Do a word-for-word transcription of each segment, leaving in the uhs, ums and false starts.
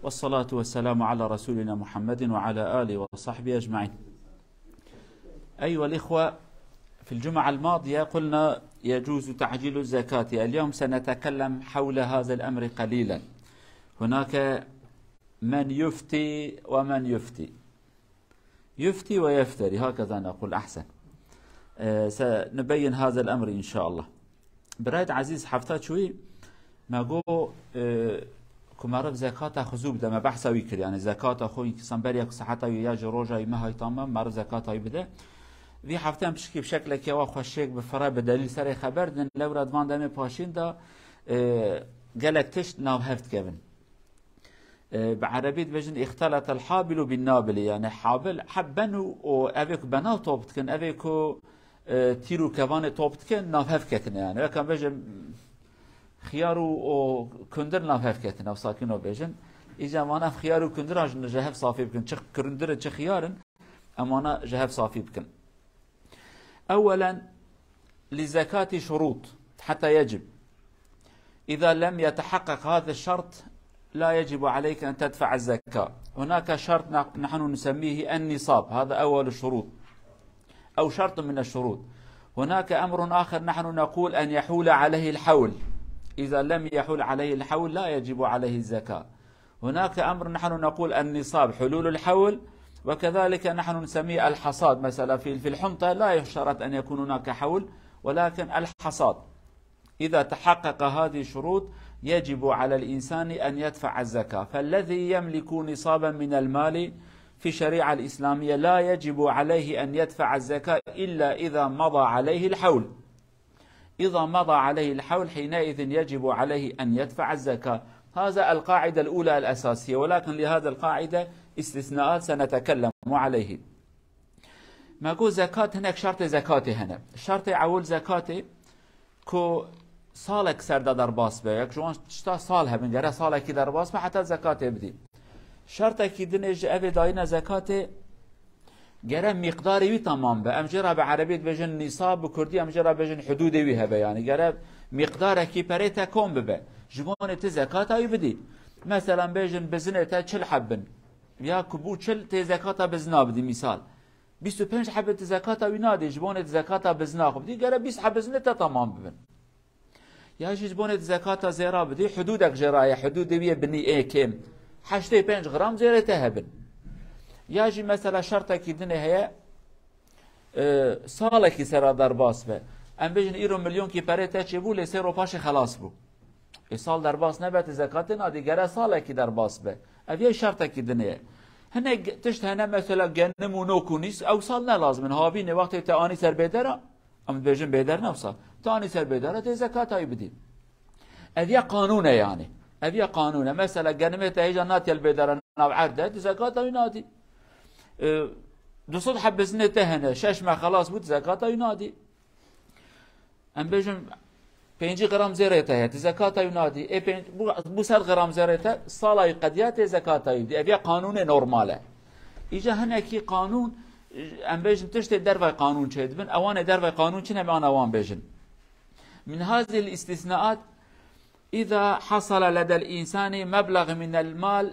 والصلاة والسلام على رسولنا محمد وعلى آله وصحبه أجمعين. أيها الإخوة، في الجمعة الماضية قلنا يجوز تعجيل الزكاة. اليوم سنتكلم حول هذا الأمر قليلا. هناك من يفتي ومن يفتي. يفتي ويفتري، هكذا نقول أحسن. آه، سنبين هذا الأمر إن شاء الله. Birayê ezîz, hefta çûyî me got, e, ku meriv zekata xwe zû bide, me behsa wî kir. Yani zekata xwe însan beriya ku seheta wî ya ji roja wî meha wî tamam, meriv zekata wî bide. Vî hefte em pişkî bi şeklekê wa xweşêk bi fire bi delîl serê xeber din, lewra di van demê paşîn de, e, gelek tişt navhev dikevin. E, bi erebî dibêjin, اختلط الحابل بالنابل, yani habil heb ben û, û evê ku benav top dikin, evê ku, e, tîr û kevanê top dikin, navhev ketine yani. Wek em bêjin, xiyar û, û kundir navhev ketine, ew sakin o bêjin. Îca em vana xiyar û kundiran ji, ji hev safî bikin. Çi kundir in, çi xiyar in, em vana ji hev safî bikin. أولا، للزكاة شروط حتى يجب. إذا لم يتحقق هذا الشرط لا يجب عليك أن تدفع الزكاة. هناك شرط نح-، نحن نسميه النصاب، هذا أول الشروط أو شرط من الشروط. هناك أمر آخر نحن نقول أن يحول عليه الحول. إذا لم يحل عليه الحول لا يجب عليه الزكاة. هناك أمر نحن نقول النصاب حلول الحول، وكذلك نحن نسميه الحصاد. مثلا في، في الحنطة لا يشترط أن يكون هناك حول، ولكن الحصاد. إذا تحقق هذه الشروط يجب على الإنسان أن يدفع الزكاة. فالذي يملك نصابا من المال في الشريعة الإسلامية لا يجب عليه أن يدفع الزكاة إلا إذا مضى عليه الحول. إذا مضى عليه الحول حينئذ يجب عليه أن يدفع الزكاة. هذا القاعدة الأولى الأساسية، ولكن لهذا القاعدة استثناءات سنتكلم عليه. Me got zekat, hinek şertê zekatê hene. Şertê ewil zekatê ku salek ser de derbas be. Yek ji wan tişta sal hebin, gere salekî derbas be heta zekatê bidî. Şertekî dinê ji evê dayîna zekatê gere mîqdarê wî tamam be. Em jê re bi erebî dibêjin nîsab, bi kurdî em jê re bêjin hudûdê wî hebe. Yani gere mîqdarekî perê te kom bibe. Ji bonê tu zekata wî bidî. Mesela bêjin bizinê te çil heb bin. Ya ku bû çil tê zekata bizina bidî misal. Bîst û pênc hebe tu zekata wî nadî, ji bonê tu zekata bizina xwe bidî, gere bîst heb bizinê te tamam bibin. Ya jî ji bonê tu zekata zêra bidî, hudûdek jê re ye, hudûdê wî yê binî ê kêm. Heştê pênc gram zêrê te hebin. Ya jî mesela şertekî dinê heye, e, salekî sera derbas be. Em bêjin îro milyonkî perê te çêbû, lê sê ro paşê xelas bû. Ê sal derbas nebe, tu zekatê nadî, gere salekî derbas be. Ev yê şertekî dinê ye. Hinek tişt hene mesela genim û nok û nîsk, ew sal ne lazim in. Havînê wextê te anî ser bêdera, em dibêjin bêder ne wisa. Te anî ser bêdera, tê zekata wî bidî. Ev ya qanûn e yani. Ev ya qanûn e. Mesela genimê te hêja natiye li bêdera nav erde, tu zekata wî nadî. E, du sed heb bizinê te hene, şeş meh xelas bû, tu zekata wî nadî. Em bêjin pêncî gram zêrê te heye, tu zekata wî nadî. Ê pênc, bû, bû sed gram zêrê te, sala wî qediya tê zekata wî bidî. Ev ya qanûnê normal e. Îca hinekî qanûn, em bêjin tiştê dervay qanûn çêdibin, ewanê dervay qanûn çi ne, em ana wan bêjin. من هذه الاستثناءات إذا حصل لدى الإنسان مبلغ من المال،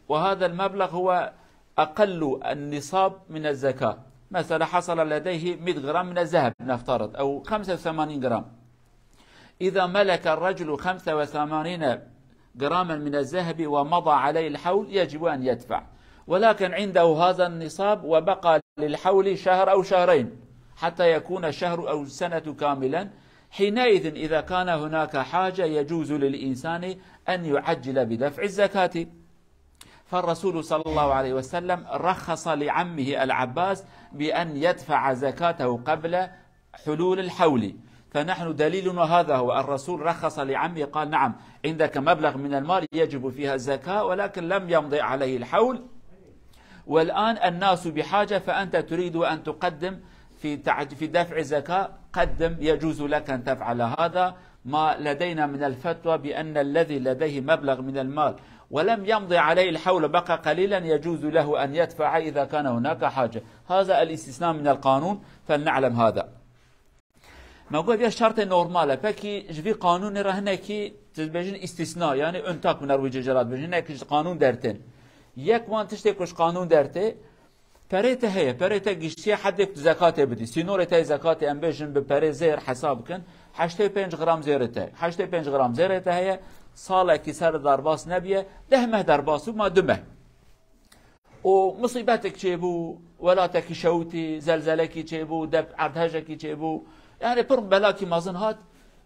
وهذا المبلغ هو أقل النصاب من الزكاة. مثلا حصل لديه مية غرام من الذهب نفترض، أو خمسة وثمانين غرام. إذا ملك الرجل خمسة وثمانين غراما من الذهب ومضى عليه الحول يجب أن يدفع، ولكن عنده هذا النصاب وبقى للحول شهر أو شهرين حتى يكون الشهر أو السنة كاملا، حينئذ إذا كان هناك حاجة يجوز للإنسان أن يعجل بدفع الزكاة. فالرسول صلى الله عليه وسلم رخص لعمه العباس بأن يدفع زكاته قبل حلول الحول. فنحن دليلنا هذا هو، الرسول رخص لعمه، قال: نعم، عندك مبلغ من المال يجب فيها الزكاة، ولكن لم يمض عليه الحول، والآن الناس بحاجة، فأنت تريد أن تقدم في تعج-، في دفع الزكاة، قدم، يجوز لك أن تفعل هذا، ما لدينا من الفتوى بأن الذي لديه مبلغ من المال ولم يمض عليه الحول بقى قليلا يجوز له أن يدفع إذا كان هناك حاجة. هذا الاستثناء من القانون، فلنعلم هذا. Me got, ev şertê normal e. Pekî ji vî qanûnê re hinekî dibêjin îstîsna, yanî untak bi nerwîcê jê re dibêjin, hinek ji qanûn dertên. Yek wan tiştê ku ji qanûn dertê, perê te heye, perê te giştiye hedê ku tu zekatê bidî. Sînorê te yê zekatê, em bêjin bi perê zêr hesab bikin, heştê û pênc gram zêrê te. Heştê û pênc gram zêrê te heye, salekî ser derbas nebiye, deh meh derbas bû, ma du meh. û musîbetek çêbû, welatekî şewitî, zelzelekî çêbû, dep erdhejekî çêbû. Yanî pir belakî mezin hat.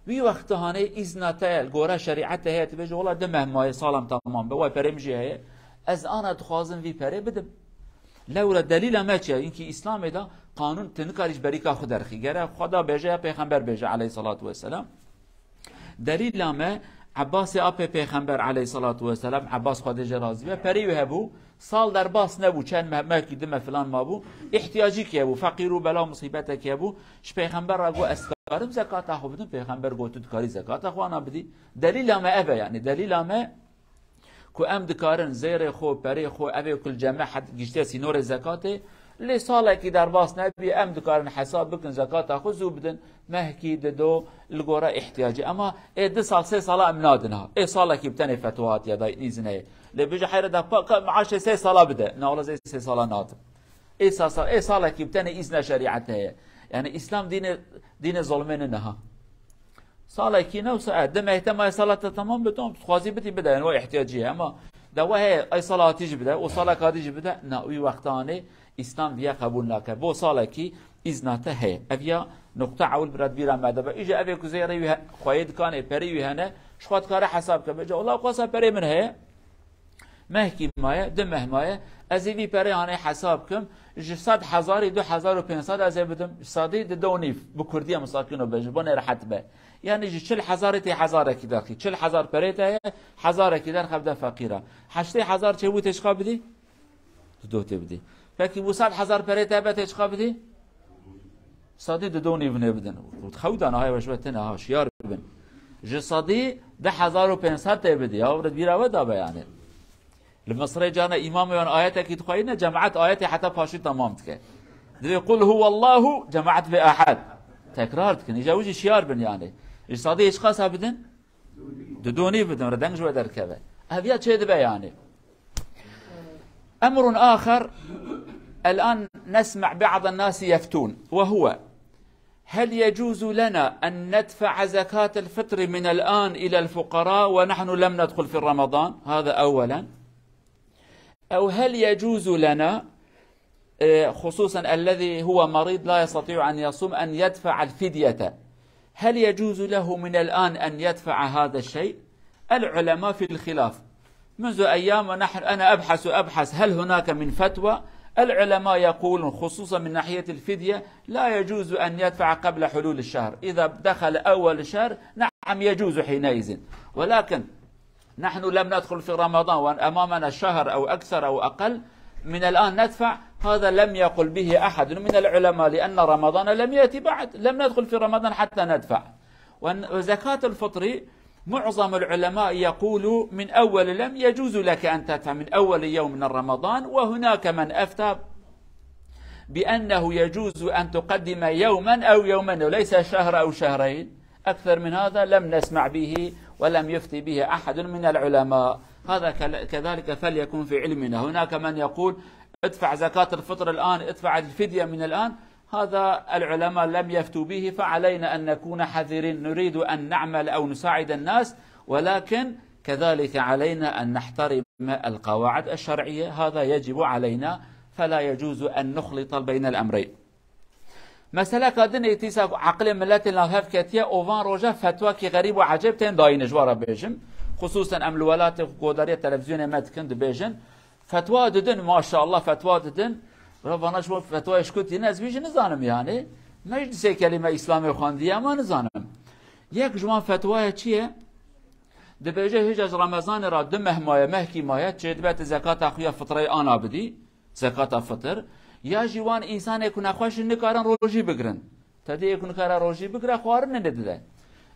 Wî wexta hanê îzna te li gore şerîetê heye, tu bêjî, wela du meh maye, salam temam be, way perê min jî heye. Ez ana dixwazim vî perê bidim. Lewra delîla me çi ye? Inkî Îslamê de qanûn tu nikarî ji berîka xwe derxî. Gere Xweda bêje ya Pêxember bêje aleyhisselatu vesselam. Delîla me, Ebbasê apê Pêxember aleyhisselatu vesselam, Ebbas Xwedê jê razî be, perî wî hebû, sal derbas nebû, çend meh, mehkî du meh filan mabû, îhtiyacîkî hebû, feqîr û bela û musîbetekî hebû, ji Pêxember re got, ez dikarim zekata xwe bidim? Pêxember got, tu dikarî zekata xwe ana bidî. Delîla me ev e, yanî delîla me, ku em dikarin zêrê xwe, perê xwe, evê ku li cem me het giştiye sînorê zekatê, lê salekî derbas nebî, em dikarin hesab bikin, zekata xwe zû bidin, mehkî, dido, li gora îhtiyacê. Ema ê du sal, sê sala em nadin ha. Ê salekî bi tenê fetwa hatiye dayîn, îzin heye. Lê bêje heyre de pa, ka maaşê sê sala bide. Na wela zê sê sala nadim. Ê sa-, sa-, ê salekî bi tenê îzne şerîet heye. Yanî Îslam dînê, dînê zolmê nine ha. Salekî ne wisa, e, di meh te maye sala te temam be, tamam, tu dixwazî bidî bide, yani o ihtiyacî ye, ama de we heye, ay sala hatî jî bide, o sala kadî jî bide, na, wî wextanê Îslam viye qebûl nake. Bo salekî îzna te heye. Ev ya nokta ewil bira bîra me de be. Îje evê ku zêrê wî he-, xweyê dikanê, perî wî hene, ji xwe dikare hesab ke. Bêje, wela xwasa perê min heye. Mehkî maye, du meh maye, ez ê vî perê hanê hesab kim, ji sed hezarî du hezar û pênc sed ez ê bidim, sedî di do nîv, bi kurdî ye, misakîno be, ji bo nêrehet be. Yanî ji çil hezarî tê hezarekî derxî. Çil hezar perê te ye, hezarekî derxe bide feqîra. Heştê hezar çêbû tê çiqa bidî? Tu do tê bidî. Pekî bû sed hezar perê te be tê çiqa bidî? Sedî di do nîv nê bidin. Xew dana hay weş ve tene ha, şiyar bin. Ji sedî di hezar û pênc sed tê bidî. Ya, bira bîra we da be yani. Li Misrê cana îmamê wan ayetekî dixweyîne, cemaet ayetê heta paşî temam dike. Divê Qul huwallahu, cemaet vê ahad. Tekrar dikin. Îja wî jî şiyar bin yani. Ji sedî çiqa bidin? Di do nîv bidin, re deng ji we derkeve. Ev ya çê dibe yani. أمر آخر، الآن نسمع بعض الناس يفتون، وهو: هل يجوز لنا أن ندفع زكاة الفطر من الآن إلى الفقراء ونحن لم ندخل في رمضان؟ هذا أولا. أو هل يجوز لنا، آه، خصوصا الذي هو مريض لا يستطيع أن يصوم، أن يدفع الفدية؟ هل يجوز له من الآن أن يدفع هذا الشيء؟ العلماء في الخلاف. منذ أيام ونحن، أنا أبحث وأبحث هل هناك من فتوى. العلماء يقولون، خصوصا من ناحية الفدية، لا يجوز أن يدفع قبل حلول الشهر. إذا دخل أول الشهر، نعم، يجوز حينئذ. ولكن نحن لم ندخل في رمضان وأمامنا شهر أو أكثر أو أقل، من الآن ندفع، هذا لم يقل به أحد من العلماء، لأن رمضان لم يأتي بعد، لم ندخل في رمضان حتى ندفع. وأن-، وزكاة الفطر معظم العلماء يقول من أول، لم يجوز لك أن تدفع من أول يوم من رمضان، وهناك من أفتى بأنه يجوز أن تقدم يوما أو يومين، وليس شهر أو شهرين. أكثر من هذا لم نسمع به ولم يفتي به أحد من العلماء. هذا كل-، كذلك فليكن في علمنا. هناك من يقول: ادفع زكاة الفطر الآن، ادفع الفدية من الآن. هذا العلماء لم يفتوا به، فعلينا أن نكون حذرين. نريد أن نعمل أو نساعد الناس، ولكن كذلك علينا أن نحترم القواعد الشرعية. هذا يجب علينا، فلا يجوز أن نخلط بين الأمرين. Meseleka dinê tîsa ku eqilê miletê nav hev ketiye, û van roja fetwakî xerîb û ecêb tên dayîne, ji we re bêjim. Xusûsen em li welatê xwe guhdarîya televîzyonê me dikin, dibêjin, fetwa didin, maşallah fetwa didin. Re vana ji bo fetwayê ji ku tîne, ez vî jî nizanim yani. Meclisê kelîme Îslamê xwendiye, ama nizanim. Yek ji wan fetwaya çi ye? Dibêje hêja ji Remezanê re du meh maye, mehkî maye, çêdibe tu zekata xwe ya fitreyê ana bidî. Zekata fitir, ya jî wan însanê ku nexweş in nikarin rojî bigirin. Te dê yê ku nikare rojî bigire, xwarinê lê dide.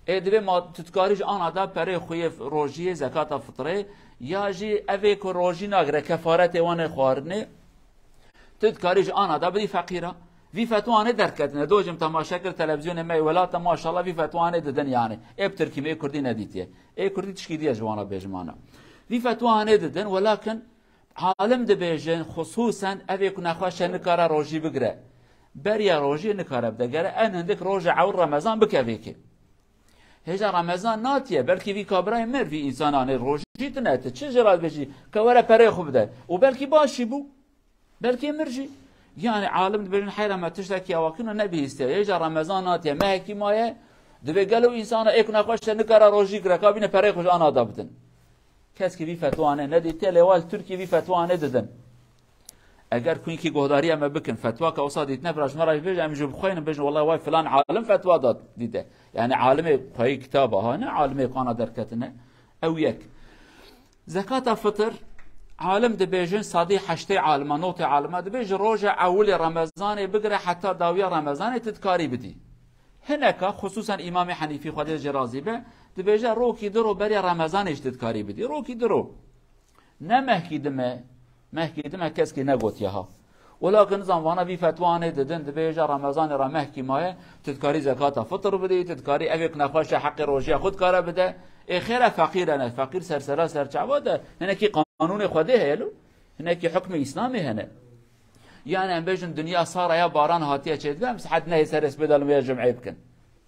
Ê divê ma tu dikarî ji ana de perê xwe yê rojiyê, zekata fitrê, ya jî evê ku rojî nagire, kefaretê wan ê xwarinê, tu dikarî ji ana de bidî feqîra. Vî fetwanê derketine. Dojim temaşe kir televîzyonê me yê welata, maşallah, vî fetwanê didin yani. Ê bi tirkî me, ê kurdî nedîtiye. Ê kurdî tişkî diye ji wana bêjim ana. Vî fetwanê didin, welakin alim dibêjin, xusûsen evê ku nexweş e nikare rojî bigire. Beriya rojî nikare bide. Gere en hindik roja ewil Remezan bike vêkê. Hêja Remezan natiye, belkî vî kabirayê mir, vî însananê rojî tine, tu çi jê re dibêjî, ke were pereyê xwe bide. Û belkî baş jî bû. Belkî mir jî. Yani alim dibêjin, heyra me tiştekî awakî ne, nebihîstiye. Hêja Remezan natiye, mehekî maye, dibê gelo însana ê ku nexweş e nikare rojî gire, ka bîne pereyê xwe ji ana da bidin. Keskî vî fetwanê nedîtiye, lê wal Tirkî vî fetwanê didin. Eger kunkî guhdariya me bikin, fetwa ke wisa dîtine, bira ji me re jî bêje, em jî bixweynin, bêjin, wellahî way filan alim fetwa da dîte. Yani alimê xweyî kitaba ha, ne alimê ku ana derketine. Ew yek. Zekata fitr, alim dibêjin, sedî heştê alima, notê alima, dibêje roja ewilê Remezanê bigire heta dawiya Remezanê tu dikarî bidî. Hineka, xusûsen Îmamê Henîfî, Xwedê jê razî be, dibêje rokî du ro beriya Remezanê jî tu dikarî bidî. Rokî du ro. Ne mehkî dime, mehkî dime keskî negotiye ha. Welakin nizam vana vî fetwanê didin, dibêje Remezanê re mehkî maye, tu dikarî zekata fitr bidî, tu dikarî evê ku nexweş e heqê rojiya xwe dikare bide. Ê xêre feqîr hene, feqîr sersera serçava de, hinekî qanûnê Xwedê heye lo, hinekî hukmê Îslamê hene. Yani em bêjin dinya sara ya baran hatiye çêdibe, em saet nehê serê spê de li mêja cumeyê bikin.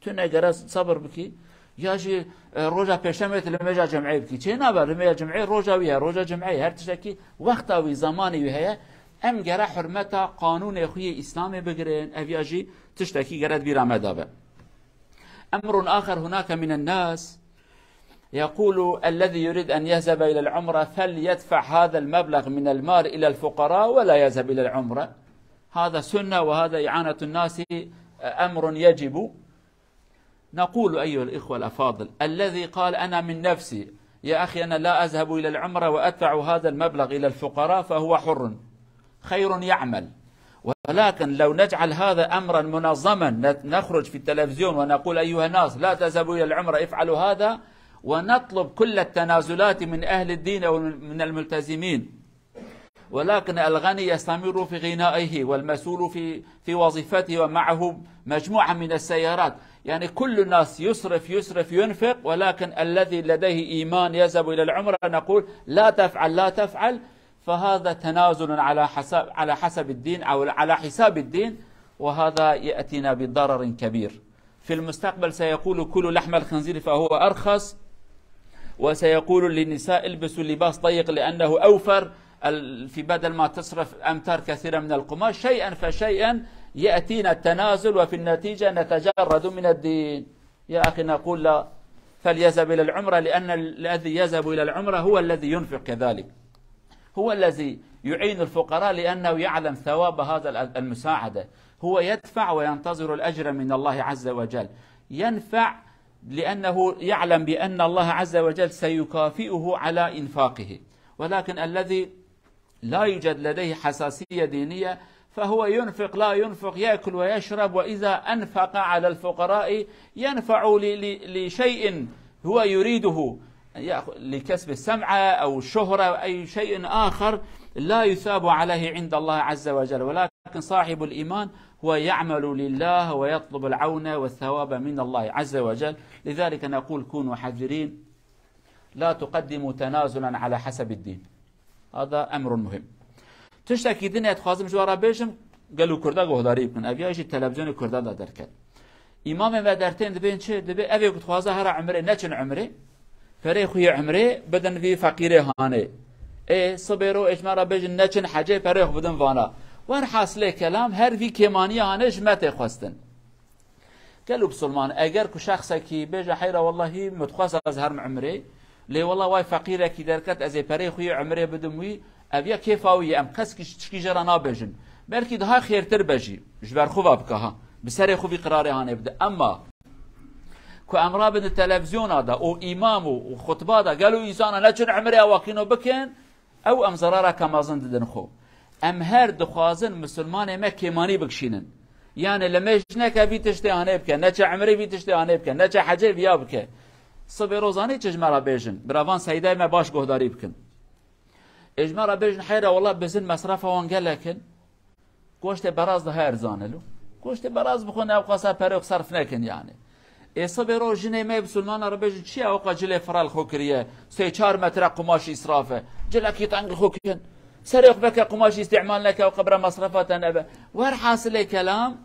Tu ne gere sabir bikî, ya jî, e, roja pêşemê tu li mêja cumeyê bikî. Çê nabe, li mêja cumeyê roja wî ye, roja cumeyê, her tiştekî wexta wî, zamanê wî heye. Em gere hurmeta qanûnê xwe yê Îslamê bigirin, ev ya jî tiştekî gere di bîra me de be. أمر آخر، هناك من الناس يقول: الذي يريد أن يذهب إلى العمرة فليدفع هذا المبلغ من المال إلى الفقراء ولا يذهب إلى العمرة. هذا سنة وهذا إعانة الناس، أمر يجب. نقول أيها الإخوة الأفاضل، الذي قال: أنا من نفسي يا أخي أنا لا أذهب إلى العمرة وأدفع هذا المبلغ إلى الفقراء فهو حر، خير يعمل. ولكن لو نجعل هذا أمرا منظما، نت-، نخرج في التلفزيون ونقول: أيها الناس، لا تذهبوا إلى العمرة، افعلوا هذا، ونطلب كل التنازلات من أهل الدين أو من الملتزمين، ولكن الغني يستمر في غنائه، والمسؤول في، في وظيفته، ومعه مجموعة من السيارات. يعني كل الناس يصرف، يصرف، ينفق، ولكن الذي لديه إيمان يذهب إلى العمرة نقول: لا تفعل، لا تفعل، فهذا تنازل على حساب، على حسب الدين أو على حساب الدين، وهذا يأتينا بضرر كبير. في المستقبل سيقول: كلوا لحم الخنزير فهو أرخص، وسيقول للنساء: البسوا لباس ضيق لأنه أوفر، ال-، في بدل ما تصرف أمتار كثيرة من القماش، شيئا فشيئا يأتينا التنازل، وفي النتيجة نتجرد من الدين. يا أخي، نقول لا، فليذهب إلى العمرة، لأن الذي يذهب إلى العمرة هو الذي ينفق كذلك، هو الذي يعين الفقراء لأنه يعلم ثواب هذا ال-، المساعدة، هو يدفع وينتظر الأجر من الله عز وجل، ينفع لأنه يعلم بأن الله عز وجل سيكافئه على إنفاقه. ولكن الذي لا يوجد لديه حساسية دينية، فهو ينفق لا ينفق، يأكل ويشرب، وإذا أنفق على الفقراء ينفع ل-، ل-، لشيء هو يريده، يأخ-، لكسب السمعة أو شهرة أو أي شيء آخر، لا يثاب عليه عند الله عز وجل، ولكن صاحب الإيمان هو يعمل لله ويطلب العون والثواب من الله عز وجل. لذلك نقول: كونوا حذرين، لا تقدموا تنازلا على حسب الدين. هذا أمر مهم. Tiştekî din ez dixwazim ji we re bêjim, gelo Kurda guhdarî bikin. Ev ya jî televîzyonê Kurda de derket. Îmamê me dertên dibên çi? Dibê evê ku dixwaze here umrê, neçin umrê, perê xwe yê umrê bidin vî feqîrê hanê. Ê, sibê ro ê ji me re bêjin neçin hecê, perê xwe bidin vana. Werhasilê kelam, her vî kêmaniya hanê ji me tê xwestin. Gelo bisilman, eger ku şexsekî bêje, heyra wellahî min dixwest ez herim umrê, lê wella way feqîrekî derket, ez ê perê xwe yê umrê bidim wî, ev ya kêfa wî ye, em qet kî tişkî jê re nabêjin. Belkî daha xêrtir be jî, ji ber xwe va bike ha, bi serê xwe vî qirarê hanê bide. Emma ku em rabin di televîzyona de û îmam û, û xutba de gelo însana neçin umrê ewa kîno bikin, ew em zerareke mezin didin xwe. Em her dixwazin misilmanê me kêmanî bikişînin. Yani li mêj neke vî tiştê anê bike, neçe umrê vî tiştê anê bike, neçe hecê viya bike. Sibê ro zanî çi ji me re bêjin? Biravan seydayê me baş guhdarî bikin. Ê ji me re bêjin, heyra wela bizin mesrefa wan gelek in. Goştê beraz daha erzan e lo. Goştê beraz bixwin, ew qasa perê xwe serf nekin yani. Ê sibê roj jinê me Musulmana re bêjin, çi ye ew qas cilê firal xwe kiriye? Sê çar metre qumaş îsraf e. Cilekî teng xwe kin. Serê xwe veke qumaş îstîmal neke, ew qebra masrefa te nebe. Werhasilê kelam,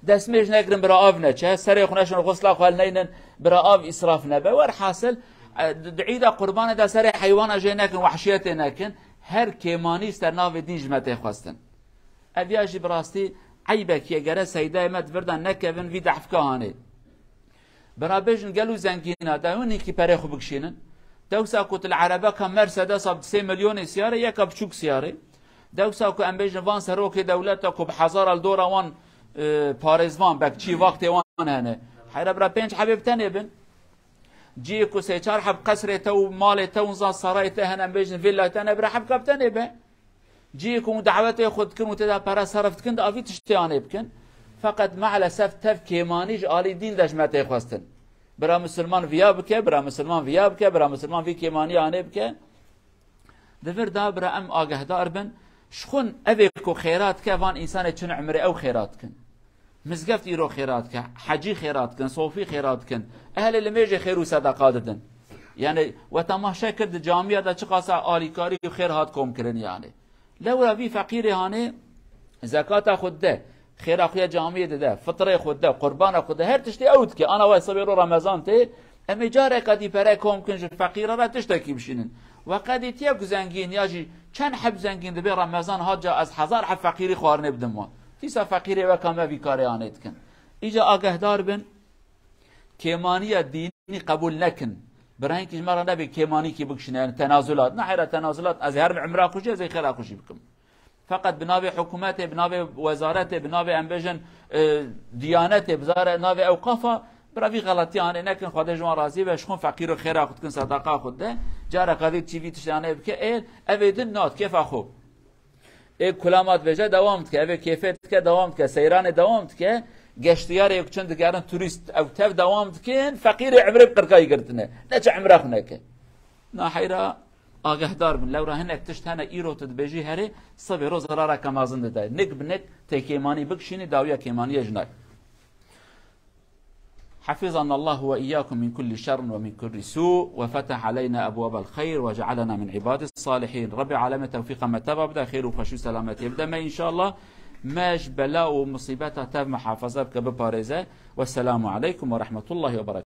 destmêj negirin bira av neçe. Serê xwe neşin xusla xwe helneynin bira av îsraf nebe. Werhasil, e, di, di îda qurbanê de serê heywana jê nekin, wehşiyetê nekin. Her kêmanî ser navê dîn ji me tê xwestin. Ev ya jî bi rastî eybekî ye, gere seydayê me di vir de nekevin vî dehfka hanê. Bira bêjin gelo zengîna, de hûn hînkî perê xwe bikişînin. Dewsa ku tu li erebeka Mercedesa bi sê milyonê siyarê, yeka biçûk siyarê. Dewsa ku em bêjin van serokê dewleta ku bi hezara li dora wan, e, parêzvan, bekçî, vaktê wan hene. Heyra bira pênc hebê bi tenê bin. Cihê ku sê çar heb qesrê te û malê te û niza sarayê te hene, em bêjin vîllayê te hene, bira hebka bi tenê be. Cihê ku hûn dawetê xwe dikin û tê de pere serf dikin, di avî tiştê anê bikin. Feqet maalesef tev kêmanî ji alî dîn de ji me tê xwestin. Bira misilman viya bike, bira misilman viya bike, bira misilman vî kêmanî anê bike. Di vir de bira em agehdar bin. Ji xwin evê ku xêra dike, van însanê çin umrê ew xêra dikin. Mizgeft îro xêra dike, hecî xêra dikin, sofî xêra dikin. Ehlê limêjê xêr û sedeqa didin. Yani we temaşe kir di camiya de çiqasa alîkarî û xêr hat kom kirin yani. Lewra vî feqîrê hanê zekata xwe dide, xêra xwe ya camiyê dide, fitrê xwe dide, qurbana xwe dide, her tiştê ew dike. Ana we sibê ro Remezan tê, em ê careka dî pere kom kin ji feqîra re tiştekî bişînin. We qedîtiye ku zengîn ya jî çend heb zengîn dibe Remezan hat ca ez hezar heb feqîrî xwarinê bidim wan. Dîsa feqîrê weka me vî karê anê dikin. Îca agehdar bin, kêmaniya dînî qebûl nekin. Birayînkî ji me re nebe kêmanîkî bikişîne, yani tenazulat. Nahêra tenazulat, ez ê her min umra xwe jî, ez ê xêra xwe jî bikim. Feqet bi navê hikûmetê, bi navê wezaretê, bi navê em bêjin, e, diyanetê, bi zare-, navê ewqafa, bira vî xeletiya anê nekin, Xwedê ji wan razî be, ji xwe feqîr û xêra xwe dikin, sedeqa xwe dide. Careka dî çî vî tiştanê bike, ê, ev ê din nat, kêfa xwe. Ê kulama dibêje dewam dike, ev ê kêfê dike, dewam dike, seyranê dewam dike. Geştiyarê ku çin digerin turîst, ew tev dewam dikin, feqîrê umrê bi qirkayî girtine. Neçe umra xwe neke. Naheyra agehdar bin. Lewra hinek tişt hene îro tu dibêjî herê, sibê ro zirareke mezin dide. Nik bi nik tê kêmanî bikişînî, dawiya kêmaniyê ji nayê. حفظنا الله وإياكم من كل شر ومن كل سوء، وفتح علينا أبواب الخير، وجعلنا من عباد الصالحين. Rebê aleme tewfîqa me teva bide, xêr û xweşî û selametiyê bide me înşallah. Me ji bela û musîbeta tev muhafaza bike, biparêze. Wesselamu aleykum ve rahmetullahi ve berekatuhu.